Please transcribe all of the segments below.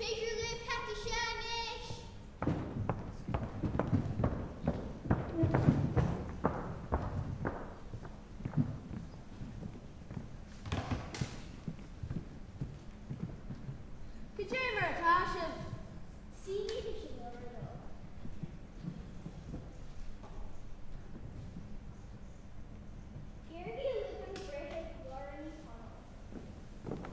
Féidir libh hataí seo anois! Cad é mar atá sibh? Suígí go leor dó. Éirígí uilig an Breitheamh Laura Ní Chonaill.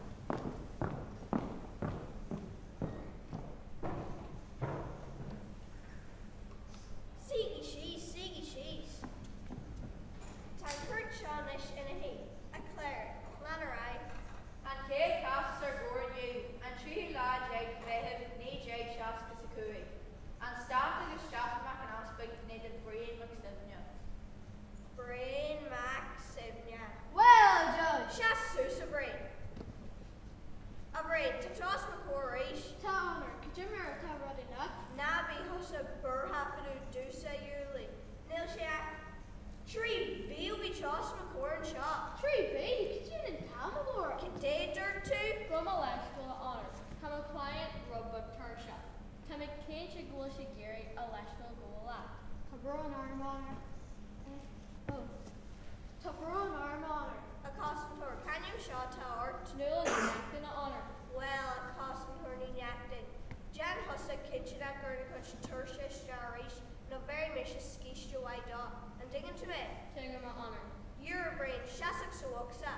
Suígí síos, suígí síos. Tá an chúirt seo anois ina shuí. A Claire, lean ar aghaidh. An chéad chás os ár gcomhair inniu, an tríú lá déag de Mheitheamh 1965. An Stát agus Stiofán Mac an Easpaig in éadan Brian Mac Suibhne. Brian Mac Suibhne. Well, a Judge! Seas suas, a Bhriain. A Bhriain, tá tú os mo chomhair arís. Tá, a Honor. Cad é mar atá rudaí leat? Ná bí thusa buartha fá dtaobh domhsa, a Julie. Níl sé ach 3 mhí ó bhí tú os mo chomhair anseo. 3 mhí? Cad é an t-am, a Laura? Cad é a dúirt tú? Gabh mo leithscéal, a Honor. Tá mo client rud beag tuirseach. Tá mé cinnte go bhfuil sé ag iarraidh a leithscéal a ghabháil leat. Tá brón orm, a Honor. Ó. Tá brón orm, a Honor. A Chosantóir, c'ainm seo atá ort? Nuala Ní Neachtain, a Honor. Bhuel, a Chosantóir Ní Neachtain, déan thusa cinnte nach gcuireann a cuid tuirse isteach arís nó bhéarfaidh mise scíste mhaith dó. An dtuigeann tú mé? Tuigim, a Honor. Yura Brian, seasadh sa bhocsa.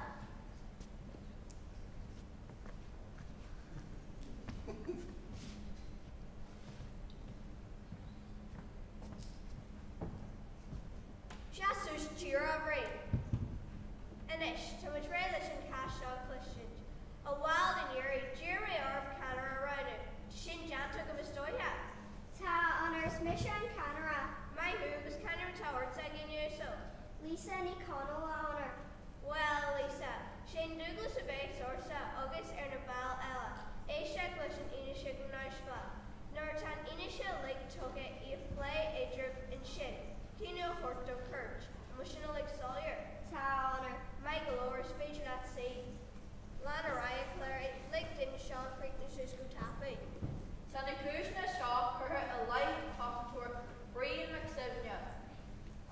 Seas suas díreach, a Bhriain. Anois, tá muid réidh leis an chás seo a chloisint. A bhaill den ghiúiré, d'iarr mé oraibh ceannaire a roghnú. Tá sin déanta agaibh is dóiche? Tá, a Honor, is mise an ceannaire. Maith thú, agus c'ainm atá ortsa, a dhuine uasail? Lisa Ní Chonaill, a Honor. Bhuel, a Lisa, sé an dualgas a bheas ortsa agus ar na baill eile, éisteacht leis an fhianaise go neamhspleách. Nuair atá an fhianaise uilig tugtha, í a phlé eadraibh ansin, cinneadh a thabhairt don chúirt. An bhfuil sin uilig soiléir? Tá, a Honor. Maith go leor, is féidir leat suí. Lean ar aghaidh, a Claire, lig don duine seo críochnú suas go tapaidh. Tá na cúiseanna seo curtha i leith an Chosantóir Brian Mac Suibhne.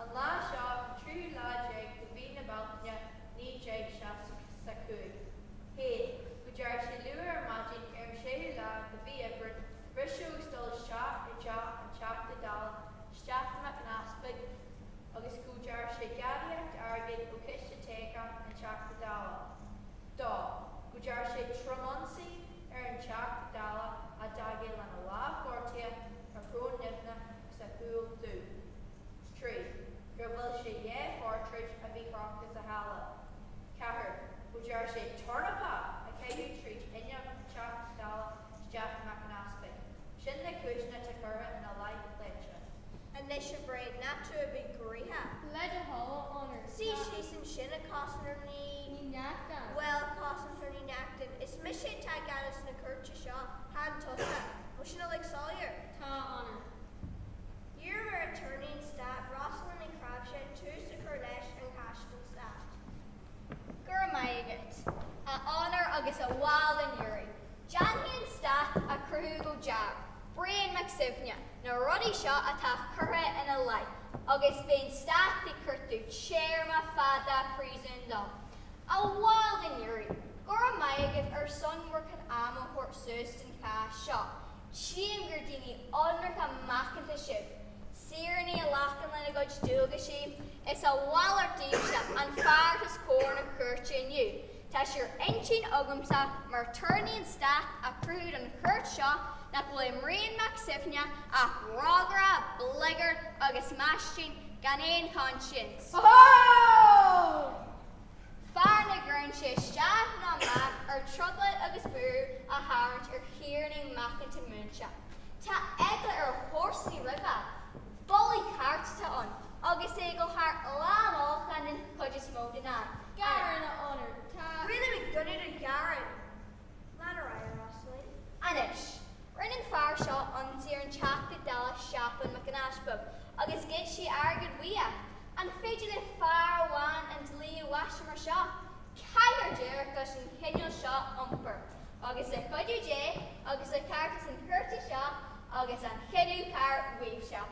An lá seo, an tríú lá déag de mhí na Bealtaine 1965. 1, Go dtearn sé luath ar maidin ar an séú lá de mhí Aibreáin briseadh agus dul isteach i dteach an Teachta Dála Stiofán Mac an Easpaig agus go dtearn sé gadaíocht airgid ó chiste toghcháin an Teachta Dála. 2, Go dtearn sé tromionsaí ar an Teachta Dála a d'fhág é lena lámh gortaithe, a shrón nimhneach agus a shúil dubh. 3, Gur bhuail sé dhá phortráid a bhí crochta sa halla. 4, Go dtearn sé tornapa a chaitheamh tríd fhuinneog an Teachta Dála Stiofán Mac an Easpaig. Sin na cúiseanna atá curtha ina leith léite. Anois a Bhriain, ná tú a bheith gnoitheach. Le do thoil, a Honor. Suigh síos ansin, a Chosantóir Ní. Ní Neachtain. Bhuel, a Chosantóir Ní Neachtain, is mise atá i gceannas na cúirte seo, chan tusa. An bhfuil sin uilig soiléir? Tá, a Honor. Iarraim ar Aturnae an Stáit, Rosalind Ní Chnáimhsí, tús a chur leis an chás don Stát. Go raibh maith agat, a Honor agus a bhaill den ghiúiré. Déanfaidh an Stát a chruthú go gearr, Brian Mac Suibhne, na rudaí seo atá curtha ina leith agus beidh an Stát ag cuartú téarma fada príosúin dó. A bhaill den ghiúiré, go raibh maith agaibh ar son bhur gcuid ama a thabhairt suas don chás seo. Tchím gur daoine ionraice macánta sibh, saoránaigh a ghlacann lena gcuid dualgaisí. Is a mhalairt daoibhse an fear atá os comhair na cúirte inniu. Tá sé ar intinn agamsa mar aturnae an Stáit a chruthú don chúirt seo nach bhfuil i mBrian Mac Suibhne ach rógaire, bligeard agus maistín gan aon choinsias. Fear nach gcuireann sé isteach ná amach ar trioblóid agus buaireamh a tharraingt ar shaoránaigh macánta múinte. Tá eagla ar a chomharsanaí roimhe. Bulaí ceart atá ann agus é ag dul thar lán-ólachán den chuid is mó den am. Gearán, a Honor. Tá. Rinne mé gunna de ghearán. Lean ar aghaidh, a Rosaleen. Anois, rinne an fear seo ionsaí ar an Teachta Dála Stiofán Mac an Easpaig agus ghoid sé airgead uaidh. An féidir le fear amháin an dlí a mhaisiú mar seo? Caithfear deireadh leis an chineál seo iompair. Agus le cuidiú Dé agus le ceartas an chúirte seo agus an chinneadh ceart uaibhse.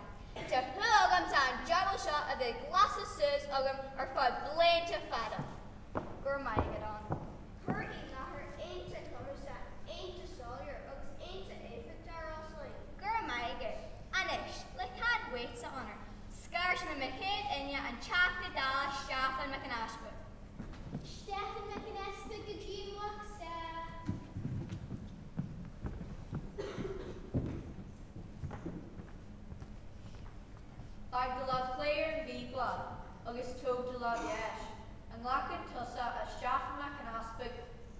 Tá shúil agamsa an deabhal seo a bheith ag lasadh suas agam ar feadh blianta fada. Go raibh maith agat, a Honor. Cur i láthair iontach cumasach, iontach soiléir agus iontach éifeachtach, a Rosaleen. Go raibh maith agat. Anois, le cead uait, a Honor, scairtfidh mé mo chéad fhinné, an Teachta Dála Stiofán Mac an Easpaig. Stiofán Mac an Easpaig go díomách sa. Leag do lámh chlé ar an Bhíobla agus tóg do lámh dheis. An nglacann tusa, a Stiofáin Mac an Easpaig,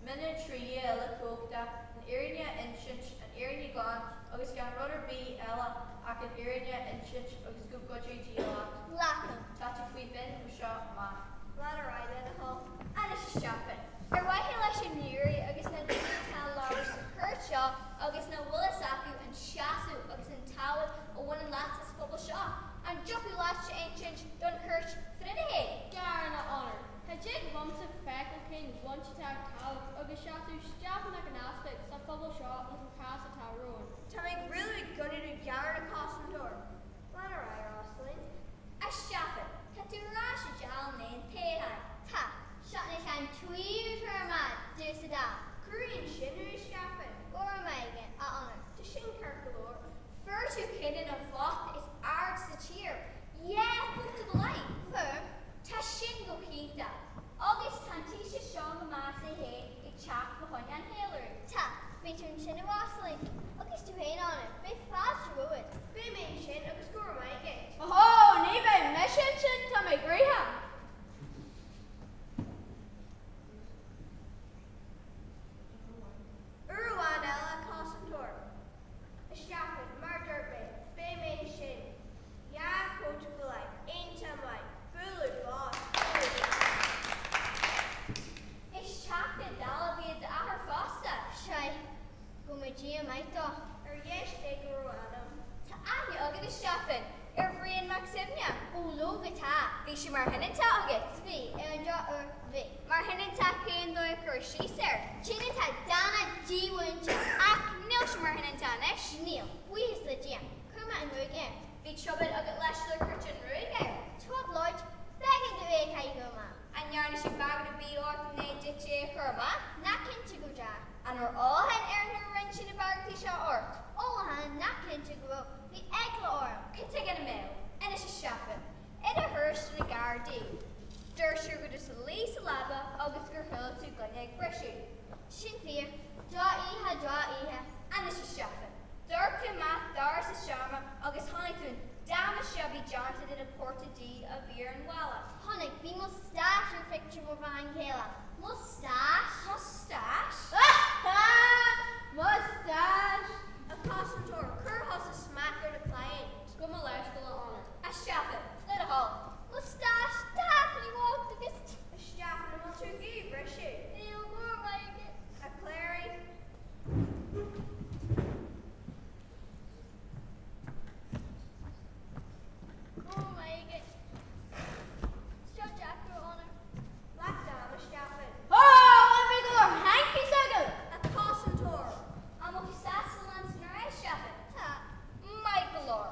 mionn trí Dhia uilechumhachtach, an fhírinne a insint, an fhírinne ghlan, agus gan rud ar bith eile ach an fhírinne a insint agus go gcuideoidh Dia leat? Glacaim. Tá tú faoi mhionn ó seo amach. Lean ar aghaidh le do thoil. Anois a Stiofáin, ar mhaithe leis an ngiúiré agus na daoine atá ag labhairt sa chúirt seo agus nach bhfuil fhios acu an seasamh agus an tábhacht a bhaineann leat sa phobal seo, an dtiocfadh leat a insint don chúirt fá dtaobh de? Garran, a Honor. Tá tig liomsa feiceáil cén bhaint atá ag tábhacht agus seasamh Stiofán Mac an Easpaig sa phobal seo leis an chás atá romhainn. Tá mé ag rialú i gcoinne do ghearradh na cosantóir. Lean ar aghaidh, a Rosaleen. A Stiofáin, tá tú ar ais i dteach an toghcháin. Tá. Seo anois an tríú tuairim domh sa Dáil. Cuireann sin thú, a Stiofáin. Go raibh maith agat, a Honor. Tá sin ceart go leor. Fuair tú cinneadh an vóta is airde sa tír. Dhá vóta go leith. Fuair. Tá sin go hiontach. Agus tá an taoiseach seo go maith as é féin ag teacht fá choinne an cheiliúradh. Tá. Beidh tú ansin a Rosaleen. Agus tú féin, a Honor. Beidh fáilte romhat. Beidh mé ansin agus go raibh maith agat. Ohó, ní bheidh mise ansin, tá mé gnoitheach. Uair amháin eile, a chosantóir. A Stiofáin, mar a dúirt mé, beidh mé ansin. Dhá vóta go leith, iontach maith, bualadh bos, bualadh bos. Is Teachta Dála a bhí i d'athair fosta. Sea, go mba Dia maith dó. Ar dheis Dé go raibh a anam. Tá aithne agat, a Stiofáin, ar Bhrian Mac Suibhne. Ó leoga tá. Bhí sé mar thionónta agat. Bhí, ar an drochuair, bhí. Mar thionónta cén dóigh a chuir síos air? Tionónta dána dímhúinte. Ach níl sé mar thionónta anois. Níl, buíochas le Dia. Chuir mé an ruaig air. Bhí trioblóid agat leis sular chuir tú an ruaig air. Trioblóid? B'éigean domh é a chaitheamh amach. An ndearna sé bagairt ar bith ort i ndiaidh duit é a chur amach? Nach cinnte go deimhin. An raibh olochán air nuair a rinne sé na bagairtí seo ort? Olochán? Nach cinnte go raibh. Bhí eagla orm. Cad tuige nach mbeadh? Anois a Stiofáin. I do thuairisc do na Gardaí, dúirt tú go raibh tú sa luí sa leaba agus gur chuala tú gloine ag briseadh. Sin fíor. Drochoíche, drochoíche. Anois a Stiofáin. Dúirt tú amach doras an seomra agus chonaic tú an damáiste a bhí déanta de na portráidí a bhí ar an bhalla. Chonaic, bhí mustáis ar phictiúr mo bhean chéile. Mustáis? Mustáis? Mustáis! A chosantóir, cuir thusa smacht ar do client. Gabh mo leithscéal, a Honor. A Stiofáin, le do thoil. Mustáis, Daphne walked agus. A Stiofáin, an bhfuil tú ag iarraidh briseadh? Níl, go raibh maith agat. A Chléirigh. Go raibh maith agat. Seo deacair, a Honor. Leath d'am, a Stiofáin. Ó, an bhfuil go leor hankies agat? A chosantóir. An bhfuil tú sásta leanstan ar aghaidh, a Stiofáin? Tá. Maith go leor.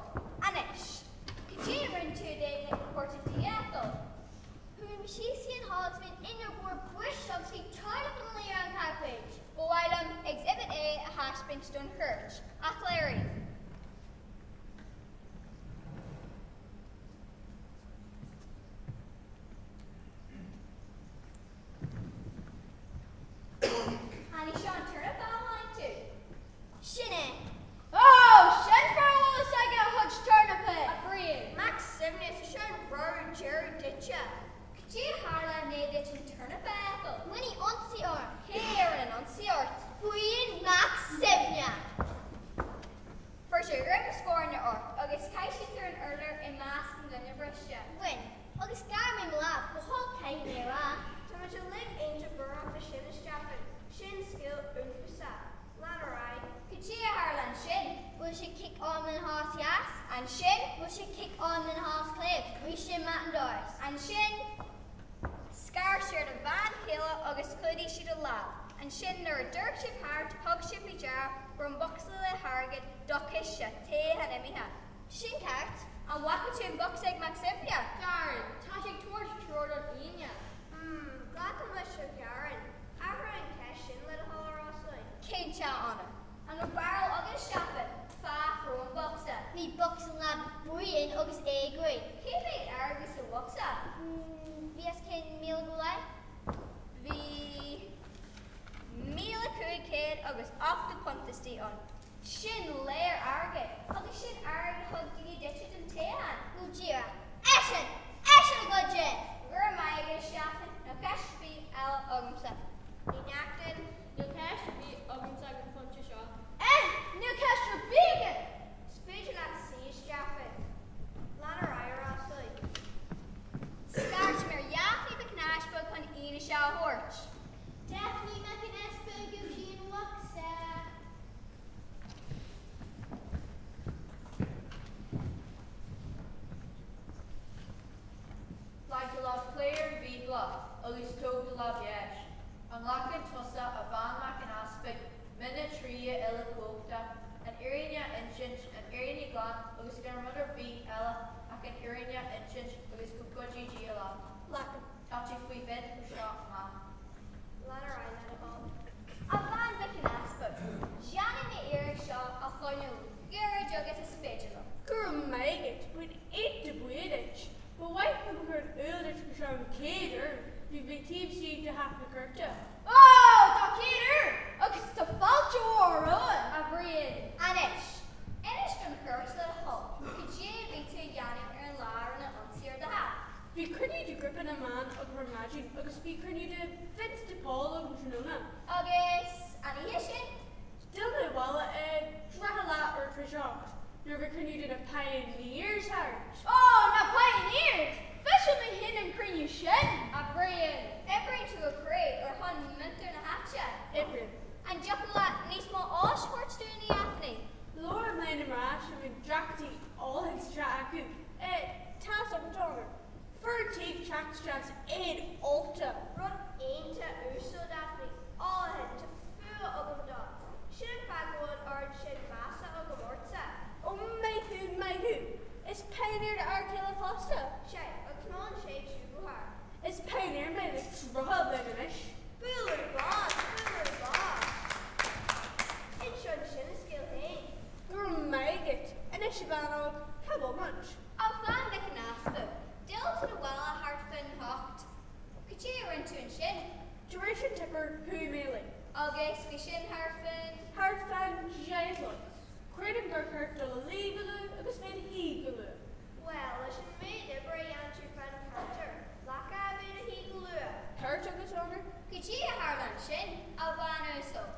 Anois, cad é a rinne tú i dtaobh na portráidí a fheiceáil? Chuaigh mé síos chuig an halla agus bhí an fhuinneog mhór briste agus bhí turnap ina luí ar an chairpéad. Ba mhaith liom Exhibit A a thaispeáint don chúirt, a Chléirigh. An é seo an turnap a chonaic tú? Sin é. Ó, sin fear a bhfuil fhios aige a chuid turnapaí! A Bhriain. Mac Suibhne, is é seo an rabhadh deiridh duitse. Cad é a tharla i ndiaidh duit an turnap a fheiceáil? Rinneadh ionsaí orm. Cé a rinne an ionsaí ort? Brian Mac Suibhne. Fuair sé greim scornaí ort agus chaith sé tú ar an urlár i measc an ghloine bhriste. Rinne. Agus ghearr mé mo lámh, go holc caithfidh mé a rá. Tá muid uilig iontach buartha fá sin, a Stiofáin. Sin scéal uafásach. Lean ar aghaidh. Cad é a tharla ansin? Bhuail sé cic orm ina chos dheas. Ansin? Bhuail sé cic orm ina chos chlé agus bhris sé amach an doras. Ansin? Scar sé ar do bhean chéile agus chlúdaigh sé do lámh. Ansin nuair a d'amharc sibh thart, thug sibh faoi deara go raibh an bocsa le hairgead do chiste toghcháin imithe. Sin ceart. An bhfaca tú an bocsa ag Mac Suibhne? Gharin, Tá sé ag tabhairt treoir don fhírinne. Hmm, glacaim leis seo Gharin. Athraigh an cheist sin le do thoil a Rosaleen. Cinnte, a Honor. An raibh barúil agat a Stiofáin fá raibh an bocsa? Bhí bocsa i lámh Brian agus é ag rith. Cé mhéad airgead sa bhocsa? Bhí os cionn 1,000 go leith. Bhí £1,580 istigh ann. Sin léir airgid, agus sin airgead a thug daoine duitse don toghchán. Go díreach. Eisean! Eisean a ghoid é! Go raibh maith agat, a Stiofáin, níl ceist ar bith eile agamsa. Ní Neachtain. Níl ceist ar bith agamsa ag an phointe seo. Eh! Níl ceist ar bith agat! Is féidir leat suí, a Stiofáin. Lean ar aghaidh, a Rosaleen. Scairt mé ar Dhaifní Mhic an Easpaig chun fhianaise a thabhairt. Daphne Mac an Easpaig ó sí an bhocsa. Leag do lámh chlé ar an Bhíobla agus tóg do lámh dheis. An nglacann tusa, a Bhean Mhac an Easpaig, mine tríú uilechumhachtach, an fhírinne a insint, an fhírinne ghlan agus gan rud ar bith eile ach an fhírinne a insint agus go gcuidí Dia leat? Glacaim. Tá tú faoi mhionn ó seo amach. Lean ar aghaidh le do thoil. A Bhean Mhic an Easpaig, déanfaidh mé iarracht seo a choinneáil gairid agus is féidir liom. Go raibh maith agat, bím iontach buíoch duit. Ba mhaith liom a chur in iúl duit gur seo an chéad uair domh bheith taobh istigh de theach na cúirte. Ó, tá chéad uair agus tá fáilte mhór romhat, a Bhriain. Anois, inis don chúirt le do thoil, cad é a bhí tú a dhéanamh ar an lá a rinneadh ionsaí ar do theach. Bhí cruinniú de Ghrúpa na mBan agam ar maidin agus bhí cruinniú de Vince de Paul agam tráthnóna. Agus an oíche sin? D'fhill mé abhaile ag leath tar éis 8 nuair a bhí cruinniú de na Pioneers thart. Ó, na Pioneers! Mhaisigh mé féin an cruinniú sin, a Bhriain. Oibríonn tú go crua ar shon muintir na háite. Oibrím. An dtiocfadh leat níos mó eolais a thabhairt dúinn, a Dhaifní? Labhair mé na mná sin bhí dreachtaí álainn sa teach acu. Tá's agat a Honor. Fear an tí teacht isteach is é ólta. Rud iontach uasal, Daphne. Álainn, tá fuath agam dó. Sin an fáth go bhfuil an oiread sin measa agam ortsa. Ó maith thú, maith thú. Is pioneer d'fhear céile fosta. Sea, agus molann sé tú go hard. Is pioneer mé le 30 bliain anois. Bualadh bos, bualadh bos. Inis ansin a scéal féin. Go raibh maith agat. Anois a bhean óg, cá bhfuil muid? A Bhean Mhic an Easpaig, d'fhill tú na bhaile thart faoin hocht. Cad é a rinne tú ansin? Tar éis an tsuipéir, chuaigh mé a luí. Agus bhí sin thart faoin. Thart fán 10 a chlog. Creidim gur cheart dul a luí go luath agus bheith ina shuí go luath. Bhuel, leis an méid oibre a dhéanann tú fán cheantar, leaca a bheith ina shuí go luath. Ceart agat, a Honor. Cad é a tharla ansin, a bhean uasal?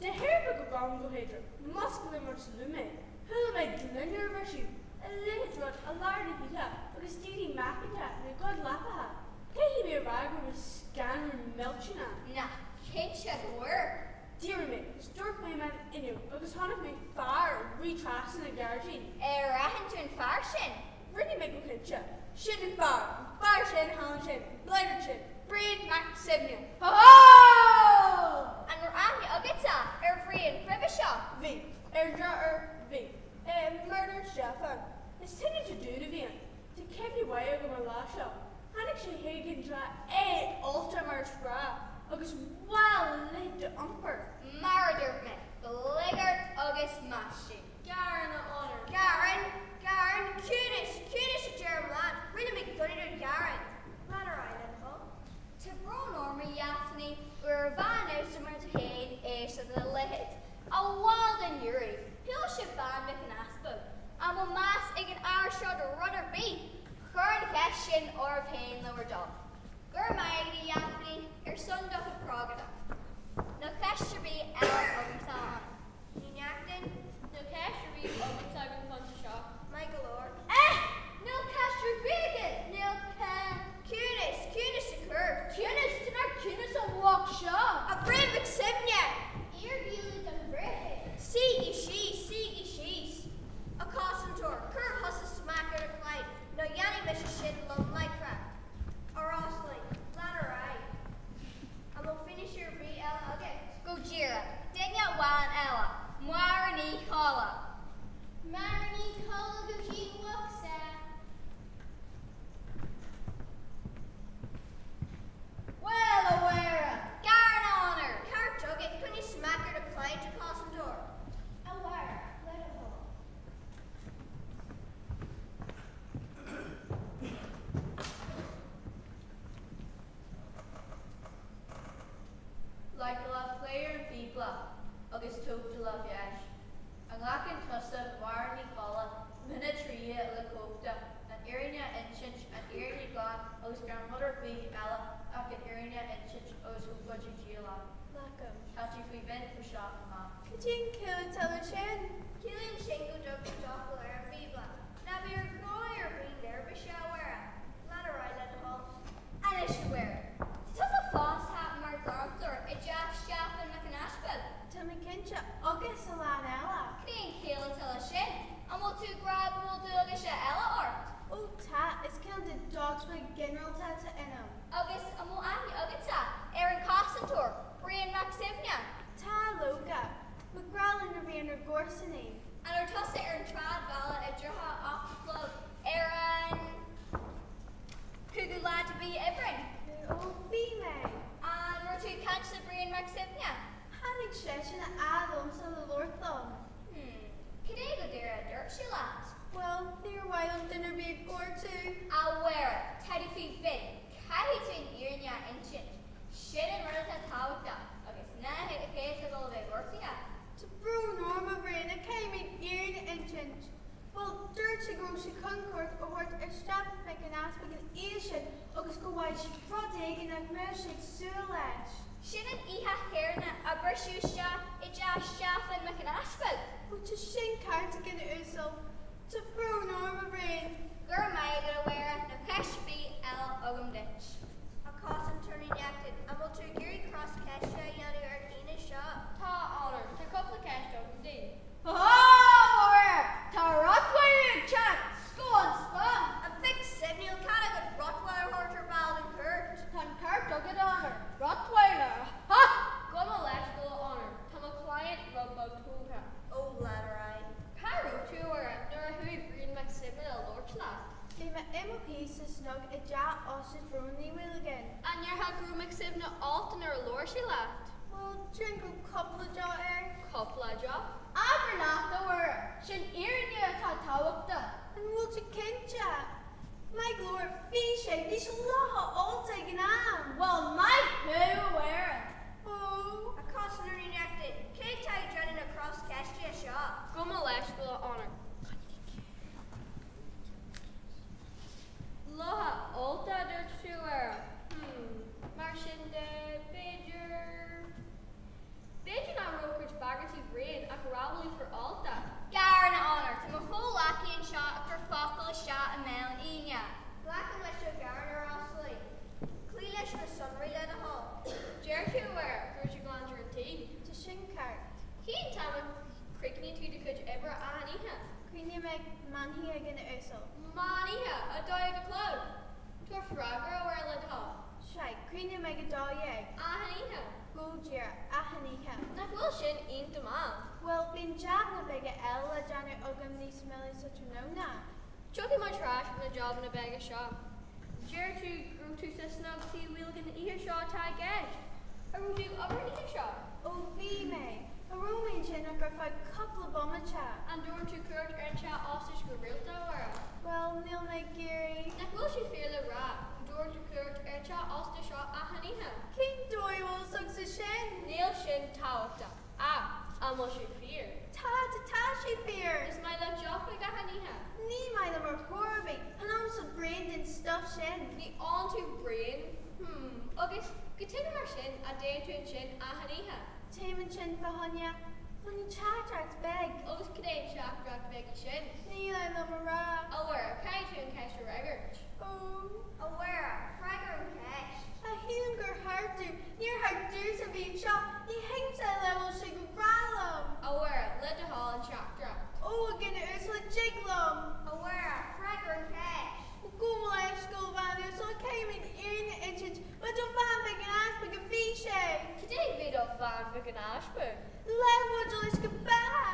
De thairbhe go b'am go héadrom, mhuscail mar sa lú mé. Chuala mé gloine á bhriseadh, a leithéid rud i lár na hoíche agus daoine macánta ina gcuid leapacha. Caithfidh mé a rá go raibh mé scanrúil millteanach. Nach cinnte go bhfuair. D'éirigh mé agus d'amharc mé amach an fhuinneog agus chonaic mé fear ag rith trasna an ghairdín. Ar aithin tú an fear sin? Rinne mé go cinnte. Sin an fear, an fear sin thall ansin, an bleaguard sin, Brian Mac Suibhne. Ho hó! An raibh aithne agatsa ar Bhrian roimhe seo? Bhí. Ar an drochuair, bhí. Mar a dúirt Stiofán, is tine de dún a bhí ann. Tá cuimhne mhaith agam ar an lá seo. Tháinig sé chuig an teach é ólta mar is gnáth agus bhuel leithéid d'iompar. Mar a dúirt mé, bligeard agus maistín. Gearán, a Honor. Gearán, gearán, ciúnas, ciúnas a deirim leat, rinne mé gunna de ghearán. Lean ar aghaidh le do thoil. Tá brón orm, a Dhaifní, go raibh ar bhean uasal mar tú féin éisteacht lena leithéid. A bhaill den ghiúiré, chuala sibh bean Mhic an Easpaig. An bhfuil meas ag an fhear seo do rud ar bith? Cuir an cheist sin oraibh féin le bhur dtoil. Go raibh maith agat, a Dhaifní, ar son do chuid preabarda. Níl ceist ar bith eile agamsa, a Honor. Ní Neachtain. Níl ceist ar bith agamsa ag an phointe seo. Maith go leor. Eh! Níl ceist ar bith agat! Níl ce. Ciúnas! Ciúnas sa chúirt! Ciúnas! Tá neart ciúnas an uacht seo! A Bhriain Mhic Suibhne! Iarghaoladh don bhreitheamh. Suígí síos! Suígí síos! A chosantóir, cuir thusa smacht ar do chlann nó dhéanfaidh mise sin lom láithreach. A Rosaleen, lean ar aghaidh. An bhfuil fianaise ar bith eile agat? bhfuil tú ag rá go bhfuil dualgaisí eile ort? Ó tá, is cineál de dogma ginearálta atá ionam. Agus an bhfuil aithne agatsa ar an Cosantóir, Brian Mac Suibhne? Tá, leoga. Mo ghrá linn a bhí inár gcomharsanaí. An raibh tusa ar an tsráidbhaile i dtrátha a 8 a chlog ar an 5ú lá de mhí Aibreáin? Ó, bhí mé. An raibh tú ag caint le Brian Mac Suibhne? Tháinig seisean a fhad liomsa le labhairt liom. Hmm. Cad é go díreach a dúirt sé leat? Bhuel, níor mhaith liom duine ar bith a ghortú. A Mháire, tá tú faoi mhionn. Caithfidh tú an fhírinne a insint. Sin an rud atá tábhachtach, agus ná cé atá ag dul a bheith gortaithe. Tá brón orm, a Bhriain, ach caithfidh mé an fhírinne a insint. Bhuel, dúirt sé go raibh sé chun cuairt a thabhairt ar Stiofán Mhic an Easpaig an oíche sin agus go bhfaigheadh sé rud éigin nach mbeadh sé ag súil leis. Sin an oíche chéanna a briseadh isteach i dteach Stiofán Mhic an Easpaig. Ó, tá sin ceart, a dhuine uasail. Tá brón orm, a Bhriain. Go raibh maith agat, a Mháire, níl ceist ar bith eile agam duit. A Chosantóir Uí Neachtain, an bhfuil tú ag iarraidh cros-cheistiú a dhéanamh ar an fhianaise seo? Tá, a Honor, tá cúpla ceist agam di. Hó, a Mháire, tá Rottweiler ag teacht, scór an spam! A Mhic Suibhne, níl cead agat Rottweiler a thabhairt ar ball den chúirt. Tá an ceart agat, a Honor. Rottweiler, ha! Gabh mo leithscéal, a Honor, tá mo chliant rud beag tógtha. Ó, lean ar aghaidh. Cá raibh tú, a Mháire, nuair a chuaigh Brian Mac Suibhne le labhairt leat? Bhí mé i mo shuí sa snug i dteach ósta Rónán Uí Mhaolagáin. An ndéarfá go raibh Mac Suibhne ólta nuair a labhair sé leat? Bhuel, déarfainn go raibh cúpla deoch air. Cúpla deoch? Abair leat, a Mháire, sin fhírinne atá tábhachtach. An bhfuil tú cinnte? Maith go leor, bhí sé, bhí sé lofa ólta ag an am. Bhuel, maith thú, a Mháire. Ó. A Chosantóir Uí Neachtain, cé atá ag déanamh na croscheistithe seo? Gabh mo leithscéal, a Honor. Lofa ólta, a dúirt tú, a Mháire. Hmm. Mar sin de, b'fhéidir. B'fhéidir nach raibh cuid bagairtí Bhriain ach ráflaí fir ólta. Gar, a Honor, tá mo chomhghleacaí anseo ag cur focal isteach i mbéal an fhírinne. Glacaim leis a ghearán ar Osley. Cloígh leis na sonraí le do thoil. Deir tú, a Mháire, go raibh tú ag glanadh an tí. Tá sin ceart. Cén t-am a chríochnaíonn tú do chuid oibre achan oíche? Críochnaím ag meán oíche, a dhuine uasail. Meán oíche, 12 a chlog. Tabhair freagra, a Mháire, le do thoil. Sea, críochnaím ag 12. Achan oíche. Go díreach, achan oíche. Nach bhfuil sin iontach mall? Bhuel, bíonn jabanna beaga eile le déanamh agam níos moille sa tráthnóna. Tiocfaidh muid ar ais ar na jabanna beaga seo. Deir tú go raibh tú sa snug Tí Mhaolagáin an oíche seo atá i gceist. An raibh tú ag obair an oíche seo? Ó bhí mé. Cha raibh mé ansin ach ar feadh cúpla bomaite. An dtabharann tú cuairt ar an teach óstais go rialta, a Mháire? Bhuel, níl mé ag iarraidh. Nach bhfuil sé fíor le rá go dtabharann tú cuairt ar an teach óstais seo achan oíche? Cén dóigh a bhfuil fhios agatsa sin? Níl sin tábhachtach. Ach, an bhfuil sé fíor? Tá, tá, tá sé fíor! Is maith leat deoch ag achan oíche? Ní maith liom ar chor ar bith, chan ólaimse braon den stuif sin. Ní ólann tú braon? Hmm, agus cad chuige mar sin a dtéann tú ansin achan oíche? Téim ansin fá choinne, choinne teachtaireacht bheag. Agus cad é an teachtaireacht bheag í sin? Ní maith liom a rá. A Mháire, caithfidh tú an cheist a fhreagairt. Ó. A Mháire, freagair an cheist. A shílim gur thart tú, níor thart dús a bhí anseo, ní thuigimse a leibhéal sé go breá liom. A Mháire, le do thoil an teachtaireacht. Ó, a dhuine uasail, an dtig liom. A Mháire, freagair an cheist. Ó, gabh mo leithscéal, a bhean uasal, caithfidh mé an fhírinne a insint, ba do bhean Mhic an Easpaig a bhí sé. Cad é bhí do bhean Mhic an Easpaig? Leathbhuidéal uisce beatha.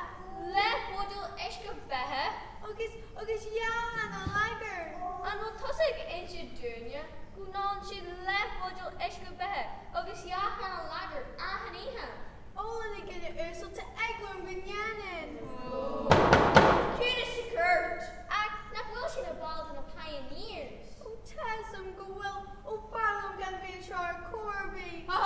Leathbhuidéal uisce beatha? Agus, agus dhá channa lager. An bhfuil tusa ag inse dúinne go n-ólann sí leathbhuidéal uisce beatha agus dhá channa lager achan oíche? Ólann, a dhuine uasail, tá eagla orm go ndéanann. Ciúnas sa chúirt. Ach nach bhfuil sí ina ball de na Pioneers? Ó, tá fhios agam go bhfuil, ó b'fhearr liom gan bheith anseo ar chor ar bith. Hó!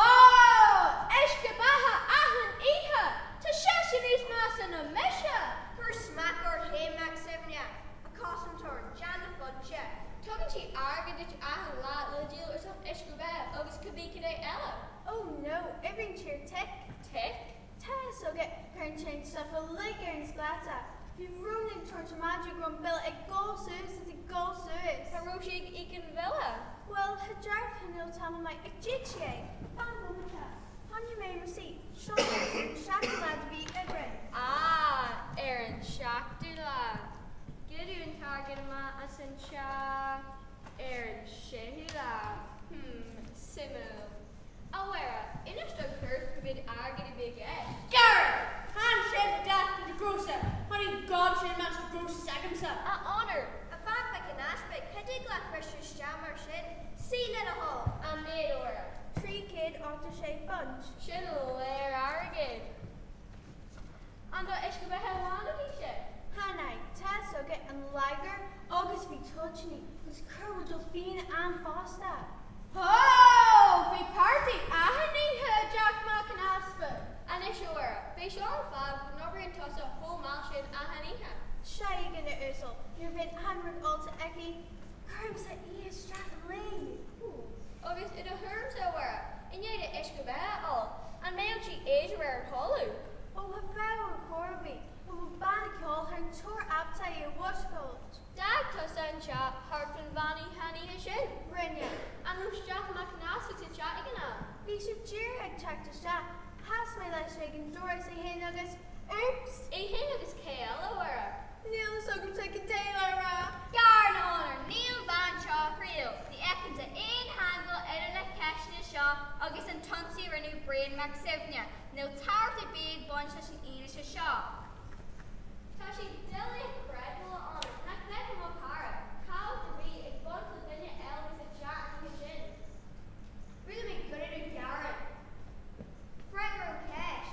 Uisce beatha achan oíche! Tá sise níos measa ná mise! Cuir smacht ort féin, Mac Suibhne, a chosantóir, déan do phointe. Tugann sí airgead duit achan lá le díol ar son uisce beatha agus cibé cad é eile. Oh no, uimhríonn siar tic. Tic? Tá fhios agat, cuireann sé an stuif uilig ar an scláta. Bhí Rónán ag tabhairt a madra go raibh an bille ag gabháil suas is ag gabháil suas. Cha raibh sí ag íoc an bhille. Bhuel, cha dearbh níl tamall maith ag d'íoc sí é. Fan bomaite. Tháinig mé i mo suí. Seo é, ar an seachtú lá de mhí Aibreáin. Ah, ar an seachtú lá. Goideadh an t-airgead amach as an teach ar an séú lá. Hmm, suimiúil. A Mháire, inis don chúirt cá mhéad airgid a bhí i gceist. Gearr! Chan sin a death de grosa, tháinig gob sin amach sa gros s'agamsa. A Honor! A bhean Mhic an Easpaig, cha dtig leat briseadh isteach mar sin. Suí lena thoil. An méid, a Mháire? £386. Sin léir airgid. An do uisce beatha amháin a bhí sé? Chan ea, tá's agat an lager agus bhí toitíní agus cuid mhaith fíon ann fosta. Hó! Bhí party achan oíche i dteach Mac an Easpaig. Anois a Mháire, b'é seo an fáth go n-oibríonn tusa chomh mall sin achan oíche. Sea, a dhuine uasail, nuair a bhíonn achan rud ólta aici, cuirimse í isteach a luí. Agus i do thuairimse, a Mháire, i ndiaidh di uisce beatha a ól, an mbeadh sí éadrom ar an tholú? Ó, cha bheadh ar chor ar bith, cha bhfuil bean a ceoil thar an teoir ábalta í a mhúscailt. D'fhág tusa an teach thart faoin mheán oíche an oíche sin. Rinne. An raibh Stiofán Mac an Easpaig sa teach ag an am? Bhí sé díreach ag teacht isteach. Chas mé leis ag an doras é fhéin agus, oops! É fhéin agus cé eile, a Mháire? Níl a fhios agamsa goidé le rá. Gar a Honor, níl an bhean seo á thriail. Ní fheicimse aon cheangal idir na ceisteanna seo agus an t-ionsaí a rinne Brian Mac Suibhne. Níl tábhacht ar bith ag baint leis an fhianaise seo. Tá sé doiligh a chreidbheáil, a Honor, nach bhfeiceann mo chara tábhacht ar bith ag baint le duine eile a bhí sa teach an oíche sin. Rinne mé gunna nó gearán. Freagair an cheist.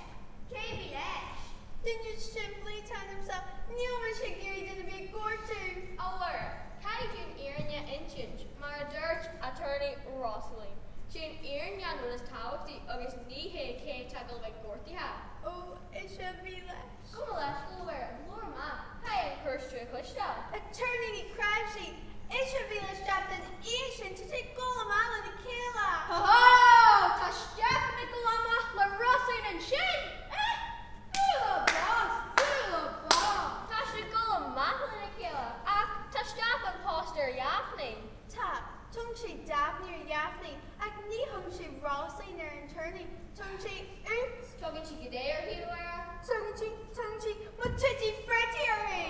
Cé a bhí leis? Duine simplí atá ionamsa, níl mise ag iarraidh duine ar bith a ghortú. A Mháire, caithfidh tú an fhírinne a insint, mar a dúirt Attorney Rosaleen. 'Sé an fhírinne an rud is tábhachtaí agus ní hé cé atá ag dul a bheith gortaithe. Ó, ise a bhí leis. Gabh mo leithscéal, a Mháire, labhair amach, caithfidh an chúirt tú a chloisteáil. Attorney Ní Chráimhsí, ise a bhí le Stiofán an oíche sin, tá sé ag dul amach lena chéile. Hó hó! Tá Stiofán ag dul amach le Rosaleen ansin! Eh! Bualadh bos! Bualadh bos! Tá siad ag dul amach lena chéile, ach tá Stiofán pósta ar Dhaphne. Tá, tugann sé Daphne ar Dhaphne, ach ní thugann sé Rosaleen ar an Attorney, tugann sé oops! Tugann sé goidé uirthi, a Mháire? Tugann sé, tugann sé mo tutti frutti uirthi!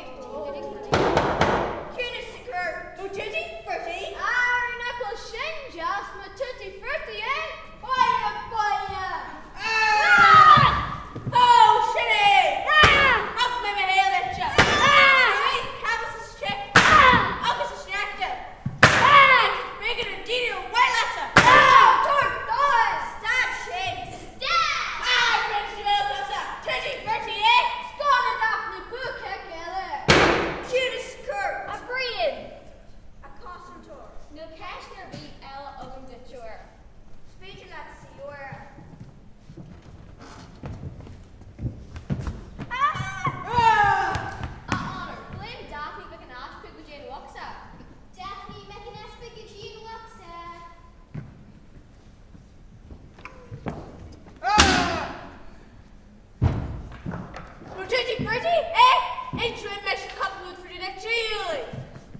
Ciúnas sa chúirt. Mo tutti frutti? Arr, nach bhfuil sin deas, mo tutti frutti, eh? Baile, baile! Ó, sin é! Thug mé mo shaol duitse. Bhí cabas is chic agus is sneachta. B'éigean do daoine ar mhaith leatsa. Tabhair dóibh! Stad sin! Stad! Ah, Prince Jamil tusa! Tutti frutti, eh? Scór na Daphne buaice eile! Ciúnas sa chúirt. A Bhriain! A chosantóir. Níl ceist ar bith eile agam duit, a Mháire. Is féidir leat suí, a Mháire. A Honor, glaoim Daphne Mhic an Easpaig go dtí an bhocsa. Daphne Mhic an Easpaig go dtí an bhocsa. Mo tutti frutti, eh? Inseoidh mise cúpla rud faoi na tíolaic.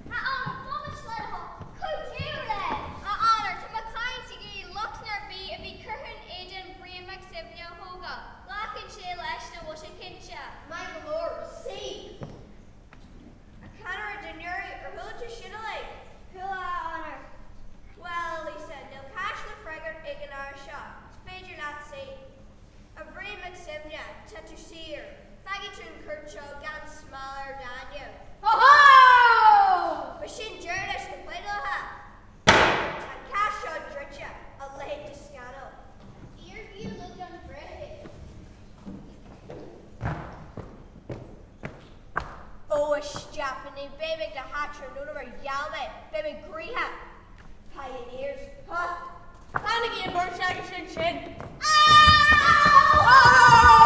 A Honor, bomaite le do thoil, cuidiú leis! A Honor, tá mo chliant ag iarraidh locht ar bith a bhí curtha in éadan Brian Mac Suibhne a thógáil. Glacann sé leis nach bhfuil sé cinnte. Maith go leor, suigh. A cheannaire den ngiúiré, ar chuala tú sin uilig? Chuala, a Honor. Bhuel, a Lisa, níl ceist le freagairt ag an fhear seo. Is féidir leat suí. A Bhriain Mhic Suibhne, tá tú saor. Fágfaidh tú an chúirt seo gan smál ar d'ainm. Ho ho! B'shin deireadh leis na pléadálacha. Tá an cás seo druidte, a leithéid de scannal. Fíorfhiú uilig an bhreitheamh. Ó, a Stiofáin, ní bheidh mé ag do theacht tráthnóna mar gheall mé, beidh mé gnoitheach. Pioneers, huh? Tháinig an bheirt agaibh sin sin. Ow!